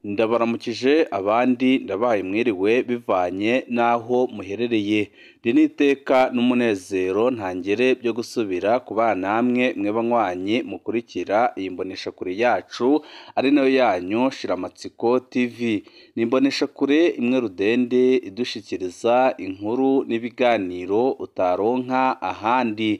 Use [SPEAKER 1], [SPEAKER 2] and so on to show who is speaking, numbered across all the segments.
[SPEAKER 1] Ndabaramukije abandi ndabahaye mwiriwe bivanye n'aho muherereye. Iri ni iteka n'umunezero ntangere byo gusubira kubana namwe mwe banywanyi mukurikira iyi mboneshakure yacu ari nayo yanyu Shiramatsiko TV. Ni imboneshakure imwe rudende idushikiriza inkuru n'ibiganiro utaronka ahandi.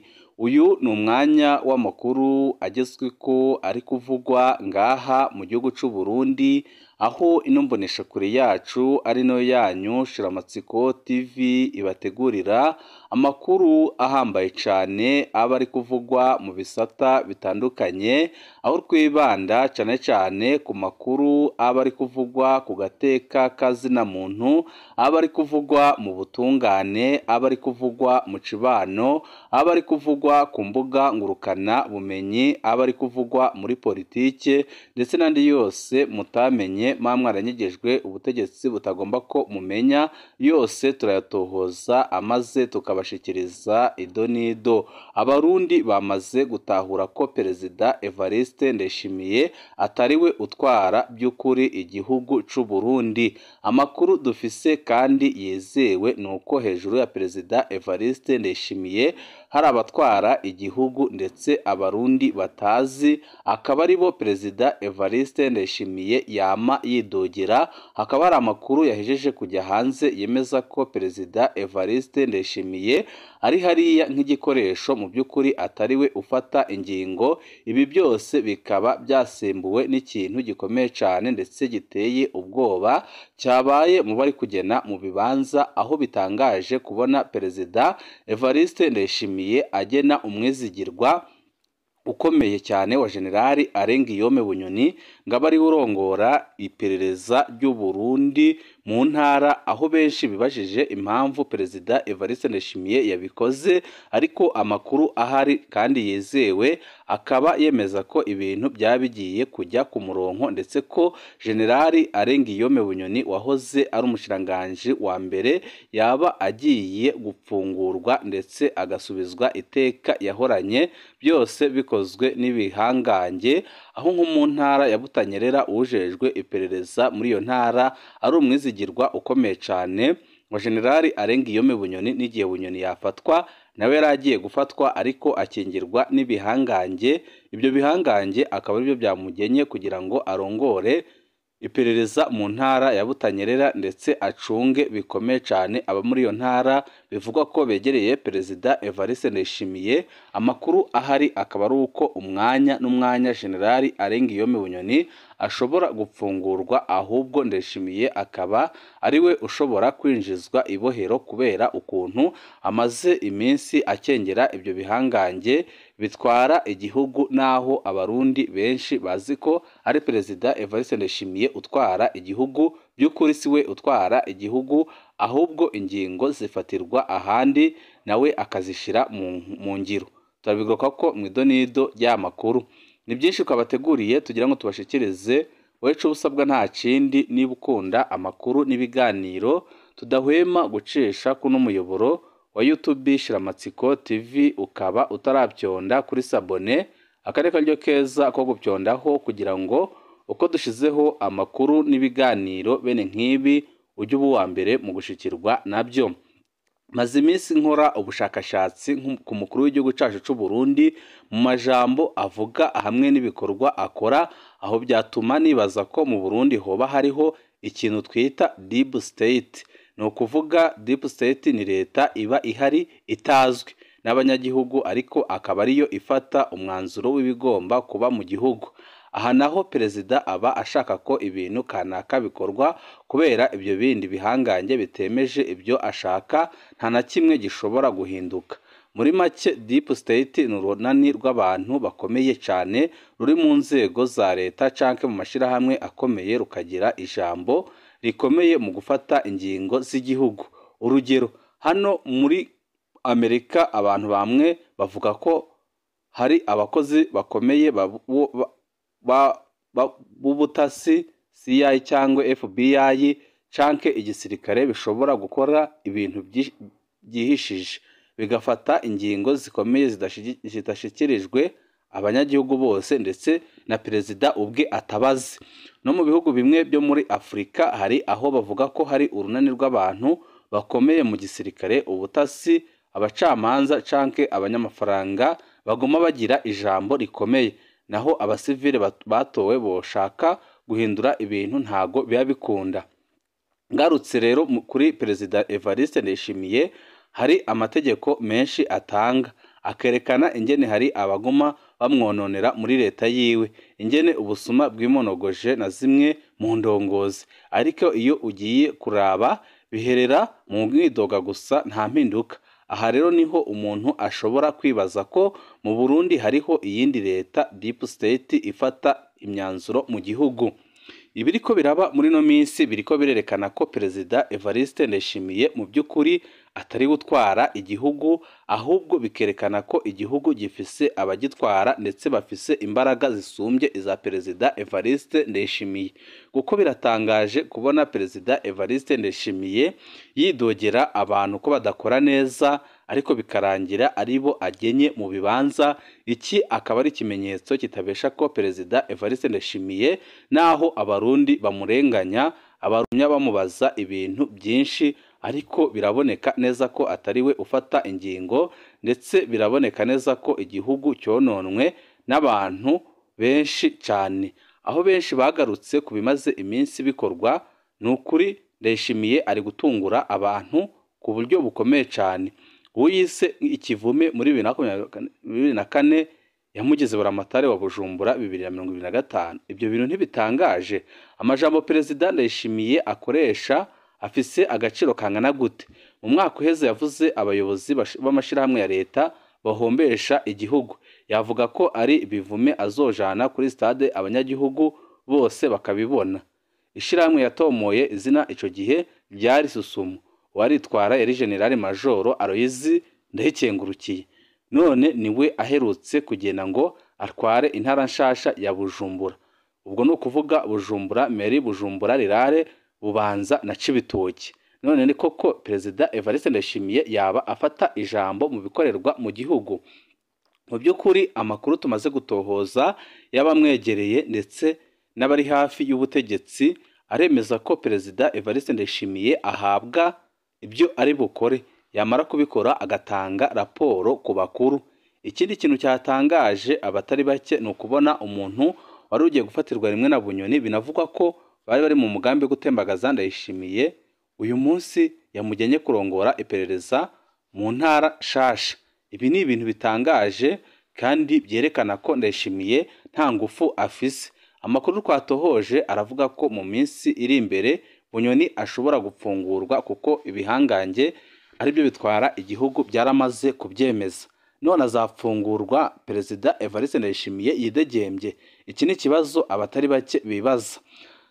[SPEAKER 1] Uyu ni umwanya w'amakuru agezweko ari kuvugwa ngaha mu gihugu c'u Burundi, aho ino mboneshakure yacu ari nayo yanyu Shiramatsiko TV ibategurira amakuru ahambaye cane aba ari kuvugwa mu bisata bitandukanye, aho twibanda cane cane ku makuru aba ari kuvugwa ku gateka kazina muntu, aba ari kuvugwa mu butungane, aba ari kuvugwa mu cibano, aba ari kuvugwa ku mbuga ngurukana bumenyi, aba ari kuvugwa muri politike ndetse n'andi yose mutamenye mwa mwaranyegejwe ubutegetsi butagomba ko mumenya, yose turayatohoza amaze tukabashikiriza ido n'ido. Abarundi bamaze gutahura ko Perezida Evariste Ndayishimiye atariwe utwara by'ukuri igihugu c'u Burundi. Amakuru dufise kandi yizewe ni uko hejuru ya Perezida Evariste Ndayishimiye hari abatwara igihugu ndetse abarundi batazi, akaba aribo Perezida Evariste Ndayishimiye yama yidogera. Hakaba hari amakuru yahejeje kujya hanze yemeza ko Perezida Evariste Ndayishimiye ari hariya nk'igikoresho, mu by'ukuri atariwe ufata ingingo. Ibi byose bikaba byasembuwe n'ikintu gikomeye cyane ndetse giteye ubwoba cyabaye mu bari kugena mu bibanza, aho bitangaje kubona Perezida Evariste Ndayishimiye agena umwizigirwa ukomeye cyane wa Generali Arengiyome Bunyoni ngo abe ariwe urongora iperereza ry'u Burundi mu ntara, aho benshi bibajije impamvu Perezida Evariste Ndayishimiye yabikoze, ariko amakuru ahari kandi yizewe akaba yemeza ko ibintu byaba bigiye kujya ku murongo, ndetse ko Generali Arengiyome Bunyoni wahoze ari umushikiranganji wa mbere yaba agiye gupfungurwa ndetse agasubizwa iteka yahoranye, byose bikozwe n'ibihangange, aho nko mu ntara ya Butanyerera uwujejwe iperereza muri iyo ntara ari umwizigirwa ukomeye cyane wa Generali Arengiyome Bunyoni, n'igihe Bunyoni yafatwa nawe yari agiye gufatwa ariko akingirwa n'ibihangange. Ibyo bihangange akaba aribyo byamugenye kugira ngo arongore iperereza mu ntara ya Butanyerera ndetse acunge bikomeye cyane aba muri iyo ntara bivugwa ko begereye Perezida Evariste Ndayishimiye. Amakuru ahari akaba ari uko umwanya n'umwanya Generali Arengiyome Bunyoni ashobora gupfungurwa, ahubwo Ndayishimiye akaba ariwe ushobora kwinjizwa ibohero kubera ukuntu amaze iminsi akengera ibyo bihangange bitwara igihugu, naho abarundi benshi bazi ko ari Perezida Evariste Ndayishimiye utwara igihugu, by'ukuri si we utwara igihugu, ahubwo ingingo zifatirwa ahandi nawe akazishira mu ngiro. Turabigaruka ko mu idonido ry'amakuru ni byinshi twabateguriye tugira ngo tubashikirize. Wowe ico usabwa nta kindi, niba ukunda amakuru n'ibiganiro tudahwema gucisha kuno muyoboro wa YouTube Shiramatsiko TV, ukaba utarabyonda kuri sabone, akari karyo keza ko gupyondaho kugira ngo uko dushizeho amakuru n'ibiganiro bene nk'ibi ujye uba uwa mbere mu gushikirwa nabyo. Maze iminsi nkora ubushakashatsi ku mukuru w'igihugu cyacu c'u Burundi mu majambo avuga hamwe n'ibikorwa akora, aho byatuma nibaza ko mu Burundi hoba hariho ikintu twita deep state. Ni ukuvuga deep state ni leta iba ihari itazwi n'abanyagihugu, ariko akaba ariyo ifata umwanzuro w'ibigomba kuba mu gihugu. Aha naho perezida aba ashaka ko ibintu kanaka bikorwa, kubera ibyo bindi bihangange bitemeje ibyo ashaka nta na kimwe gishobora guhinduka. Muri make deep state ni urunani rw'abantu bakomeye cyane ruri mu nzego za leta canke mu mashirahamwe akomeye, rukagira ijambo rikomeye mu gufata ingingo z'igihugu. Urugero, hano muri Amerika abantu bamwe bavuga ko hari abakozi bakomeye b'ubutasi CIA cyangwa FBI canke igisirikare bishobora gukora ibintu byihishije bigafata ingingo zikomeye zidashyikirijwe abanyagihugu bose ndetse na perezida ubwe atabazi. No mu bihugu bimwe byo muri Afurika hari aho bavuga ko hari urunani rw'abantu bakomeye mu gisirikare, ubutasi, abacamanza canke abanyamafaranga baguma bagira ijambo rikomeye, naho abasivile batowe boshaka guhindura ibintu ntago biba bikunda. Ngarutse rero kuri Perezida Evariste Ndayishimiye, hari amategeko menshi atanga akerekana ingene hari abaguma bamwononera muri leta yiwe, ingene ubusuma bwimonogoje na zimwe mu ndongozi, ariko iyo ugiye kuraba biherera mu mwidoga gusa nta mpinduka. Aha rero niho umuntu ashobora kwibaza ko mu Burundi hariho iyindi leta deep state ifata imyanzuro mu gihugu. Ibiriko biraba muri no minsi biriko birerekana ko Perezida Evariste Ndayishimiye mu by'ukuri atari gutwara igihugu, ahubwo bikerekana ko igihugu gifise abagitwara ndetse bafise imbaraga zisumbye iza Perezida Evariste Ndayishimiye. Kuko biratangaje kubona Perezida Evariste Ndayishimiye yidogera abantu ko badakora neza, ariko bikarangira aribo agenye mu bibanza. Iki akaba ari ikimenyetso kitabesha ko Perezida Evariste Ndayishimiye naho abarundi bamurenganya, abarumya bamubaza ibintu byinshi, ariko biraboneka neza ko atari we ufata ingingo, ndetse biraboneka neza ko igihugu cyononwe n'abantu benshi cyane. Aho benshi bagarutse ku bimaze iminsi bikorwa, ni ukuri Ndayishimiye ari gutungura abantu ku buryo bukomeye cyane. Uwiyise ikivume muri 2024 yamugize buramatari wa Bujumbura 2025. Ibyo bintu ntibitangaje? Amajambo Perezida Ndayishimiye akoresha afise agaciro kangana gute? Mu mwaka uheze yavuze abayobozi b'amashirahamwe ya leta bahombesha igihugu, yavuga ko ari ibivume azojana kuri stade abanyagihugu bose bakabibona. Ishirahamwe yatomoye izina ico gihe ryari Susumu, waritwara yari General Majoro Aloyizi Ndayikengurukiye, none niwe aherutse kugenda ngo atware intara nshasha ya Bujumbura. Ubwo ni ukuvuga Bujumbura Meri, Bujumbura Rirare, Bubanza na Cibitoke. None ni koko Perezida Evariste Ndayishimiye yaba afata ijambo mu bikorerwa mu gihugu? Mu by'ukuri amakuru tumaze gutohoza y'abamwegereye ndetse n'abari hafi y'ubutegetsi aremeza ko Perezida Evariste Ndayishimiye ahabwa ibyo ari bukore, yamara kubikora agatanga raporo ku bakuru. Ikindi kintu cyatangaje abatari bake ni ukubona umuntu wari ugiye gufatirwa rimwe na Bunyoni, binavugwa ko bari bari mu mugambi wo gutembagaza Ndayishimiye, uyu munsi yamugenye kurongora iperereza mu ntara shasha. Ibi ni ibintu bitangaje kandi byerekana ko Ndayishimiye nta ngufu afise. Amakuru twatohoje aravuga ko mu minsi iri imbere Bunyoni ashobora gupfungurwa, kuko ibihangange aribyo bitwara igihugu byaramaze kubyemeza. None azapfungurwa Perezida Evariste Ndayishimiye yidegembye? Iki ni ikibazo abatari bake bibaza.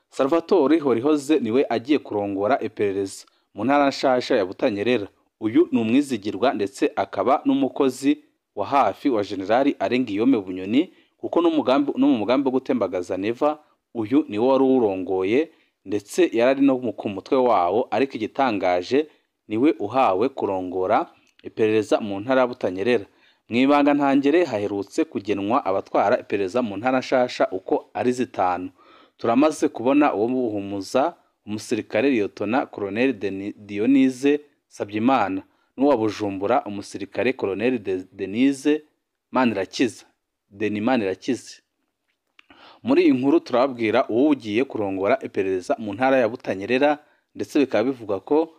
[SPEAKER 1] Salvatore Horihoze niwe agiye kurongora iperereza mu ntara nshasha ya Butanyerera. Uyu ni umwizigirwa ndetse akaba n'umukozi wa hafi wa General Arengiyome Bunyoni, kuko no mu mugambi wo gutembagaza Neva uyu niwe wari uwurongoye, ndetse yarari no ku mutwe wawo. Ariko igitangaje niwe uhawe kurongora iperereza mu ntara ya Butanyerera. Mu ibanga ntangere haherutse kugenwa abatwara iperereza mu ntara nshasha uko ari zitanu. Turamaze kubona uwo Buhumuza, umusirikare Liyotona Colonel Dionise Sabyimana, n'uwa Bujumbura umusirikare Colonel Denise Manirakiza, Deni Manirakiza. Muri iyi nkuru turababwira uwo ugiye kurongora iperereza mu ntara ya Butanyerera, ndetse bikaba bivuga ko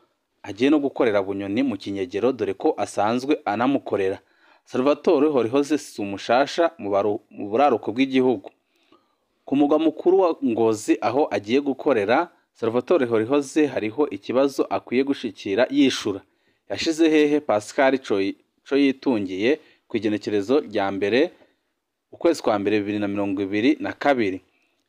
[SPEAKER 1] agiye no gukorera Bunyoni mu kinyegero, dore ko asanzwe anamukorera. Salvatore Horihoze si umushasha mu buraruko bw'igihugu. Ku mugwa mukuru wa Ngozi aho agiye gukorera, Salvatore Horihoze hariho ikibazo akwiye gushikira yishura. Yashize hehe Pascal Coyitungiye ku igenekerezo rya mbere ukwezi kwa mbere 2022?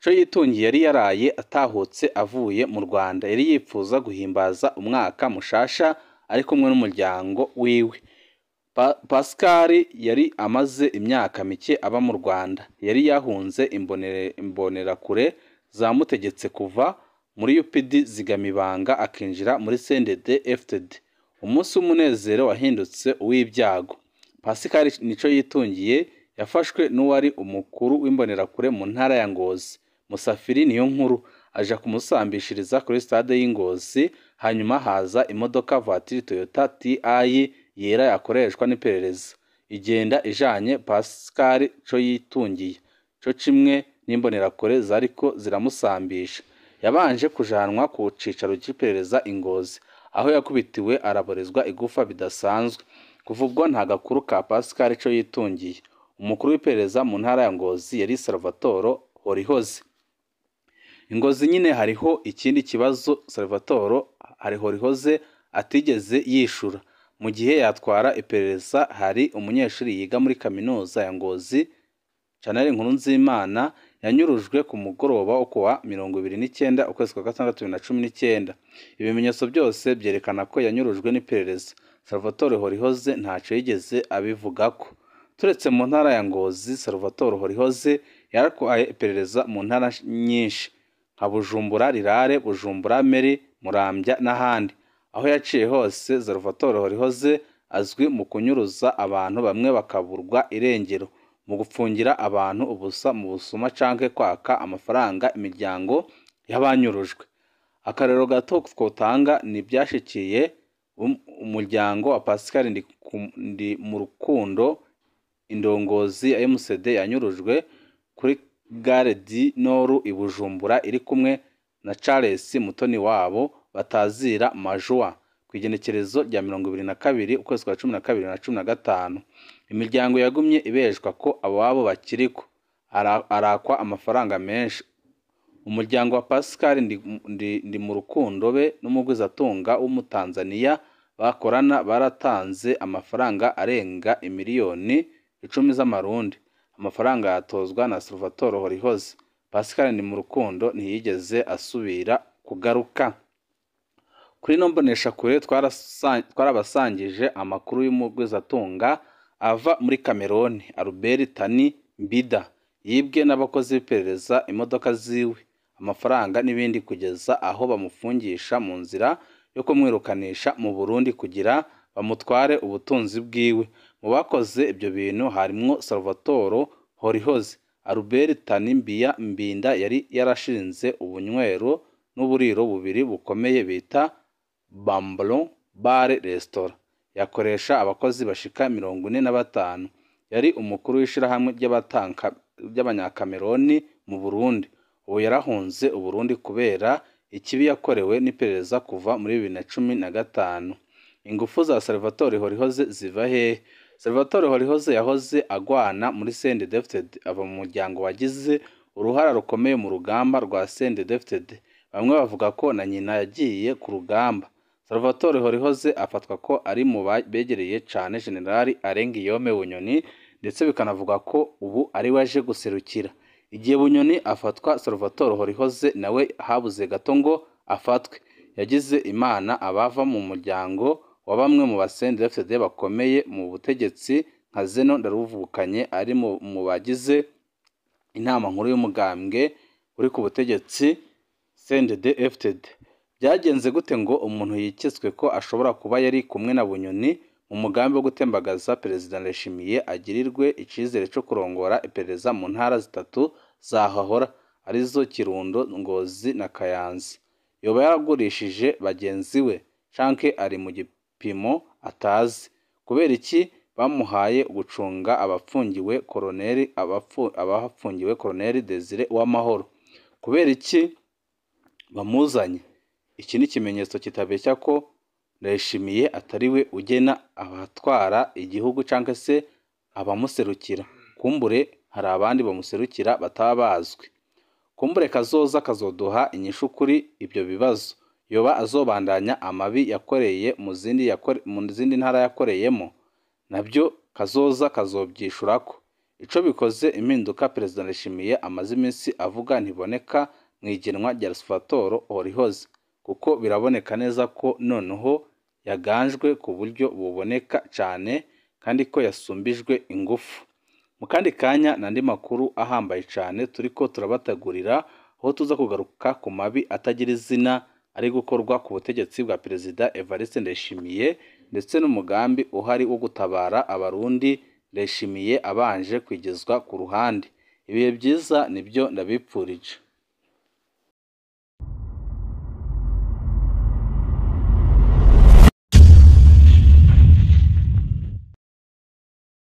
[SPEAKER 1] Coyitungiye yari yaraye atahutse avuye mu Rwanda, yari yipfuza guhimbaza umwaka mushasha ari kumwe n'umuryango wiwe. Pascal yari amaze imyaka mike aba mu Rwanda, yari yahunze imbonerakure zamutegetse kuva muri UPD zigamibanga akinjira muri CNDD FDD. Umunsi w'umunezero wahindutse uw'ibyago. Pascal Nico yitungiye Yafashwe n'uwari umukuru w'imbonerakure mu ntara ya Ngozi, Musafiri Niyonkuru, aja kumusambishiriza kuri stade y'Ingozi. Hanyuma haza imodoka voiture Toyota TI yera yakoreshwa n'iperereza, igenda ijanye Pascal Coyitungiye co kimwe n'imbonerakure zariko ziramusambisha. Yabanje kujanwa ku cicaro cy'iperereza i Ngozi, aho yakubitiwe araborezwa igufa bidasanzwe. Kuva ubwo nta gakuru ka Pascal Coyitungiye. Umukuru w'iperereza mu ntara ya Ngozi yari Salvatore Horihoze. Ingozi nyine hariho ikindi kibazo Salvatore Horihoze atigeze yishura. Mu gihe yatwara iperereza hari umunyeshuri yiga muri kaminuza ya Ngozi, Chanel Nkurunzimana, yanyurujwe ku mugoroba wo kuwa 29 ukwezi kwa gatandatu 2019. Ibimenyetso byose byerekana ko yanyurujwe n'iperereza. Salvatore Horihoze ntaco yigeze abivugako. Turetse mu ntara ya Ngozi, Salvatore Horihoze yaratwaye iperereza mu ntara nyinshi nka Bujumbura Rirare, Bujumbura Meri, Muramvya n'ahandi. Aho yaciye hose Salvatore Horihoze azwi mu kunyuruza abantu bamwe bakaburwa irengero, mu gupfungira abantu ubusa, mu busuma canke kwaka amafaranga imiryango y'abanyurujwe. Akarero gato twotanga ni ibyashikiye umuryango wa Pascal Ndi mu Rukundo, indongozi ya MCD yanyurujwe kuri Gare du Nord i Bujumbura iri kumwe na Charles Mutoni wabo batazira Majua ku igenekerezo rya 22 ukwezi kwa 12 na 15. Imiryango yagumye ibeshwa ko ababo bakiriko arakwa amafaranga menshi. Umuryango wa Pascal Ndi mu Rukundo be n'umugwizatunga w'Umutanzaniya bakorana baratanze amafaranga arenga imiliyoni 10 z'amarundi. Amafaranga yatozwa na Salvatore Horihoze. Pascal Ndi mu Rukundo ntiyigeze asubira kugaruka. Kuri ino mboneshakure twarabasangije amakuru y'umugwizatunga ava muri Cameroon, Albert Tani Mbida, yibwe n'abakozi b'iperereza imodoka ziwe, amafaranga n'ibindi, kugeza aho bamufungisha mu nzira yo kumwirukanisha mu Burundi kugira bamutware ubutunzi bwiwe. Mu bakoze ibyo bintu harimwo Salvatore Horihoze. Albert Tani Mbinda yari yarashinze ubunywero n'uburiro bubiri bukomeye bita Bamblon Bar Restaurant, yakoresha abakozi bashika 45. Yari umukuru w'ishirahamwe ry'Abanyakameroni mu Burundi. Ubu yarahunze Uburundi kubera ikibi yakorewe n'iperereza kuva muri 2015. Ingufu za Salvatore Horihoze ziva hehe? Salvatore Horihoze yahoze agwana muri CNDD-FDD, ava mu muryango wagize uruhara rukomeye mu rugamba rwa CNDD-FDD. Bamwe bavuga ko na nyina yagiye ku rugamba. Salvatore Horihoze afatwa ko ari mu begereye cane General Arengiyome Bunyoni, ndetse bikanavuga ko ubu ari we aje guserukira. Igihe Bunyoni afatwa, Salvatore Horihoze nawe habuze gato ngo afatwe. Yagize Imana abava mu muryango wa bamwe mu ba CNDD-FDD bakomeye mu butegetsi nka Zeno Ndaruvukanye ari mu bagize inama nkuru y'umugambwe uri ku butegetsi CNDD-FDD. Byagenze gute ngo umuntu yiketswe ko ashobora kuba yari kumwe na Bunyoni mu mugambi wo gutembagaza Perezida Ndayishimiye agirirwe icizere cyo kurongora iperereza mu ntara zitatu zahahora arizo Kirundo, Ngozi na Kayanza? Yoba yaragurishije bagenzi we canke ari mu gipimo atazi? Kubera iki bamuhaye gucunga abafungiwe Colonel abafungiwe Colonel Desire Uwamahoro? Kubera iki bamuzanye? Iki ni ikimenyetso kitabeshya ko Ndayishimiye atari we ugena abatwara igihugu canke se abamuserukira. Kumbure hari abandi bamuserukira bataba bazwi. Kumbure kazoza kazoduha inyishu kuri ibyo bibazo. Yoba azobandanya amabi yakoreye mu zindi ntara yakoreyemo, nabyo kazoza kazobyishurako. Ico bikoze impinduka Perezida Ndayishimiye amaze iminsi avuga ntiboneka mu igenwa rya Salvatore Horihoze, kuko biraboneka neza ko noneho yaganjwe ku buryo buboneka cane kandi ko yasumbijwe ingufu. Mu kandi kanya n'andi makuru ahambaye cane turiko turabategurira, aho tuza kugaruka ku mabi atagira izina ari gukorwa ku butegetsi bwa Perezida Evariste Ndayishimiye, ndetse n'umugambi uhari wo gutabara abarundi Ndayishimiye abanje kwigizwa ku ruhande. Ibihe byiza nibyo ndabipfurije.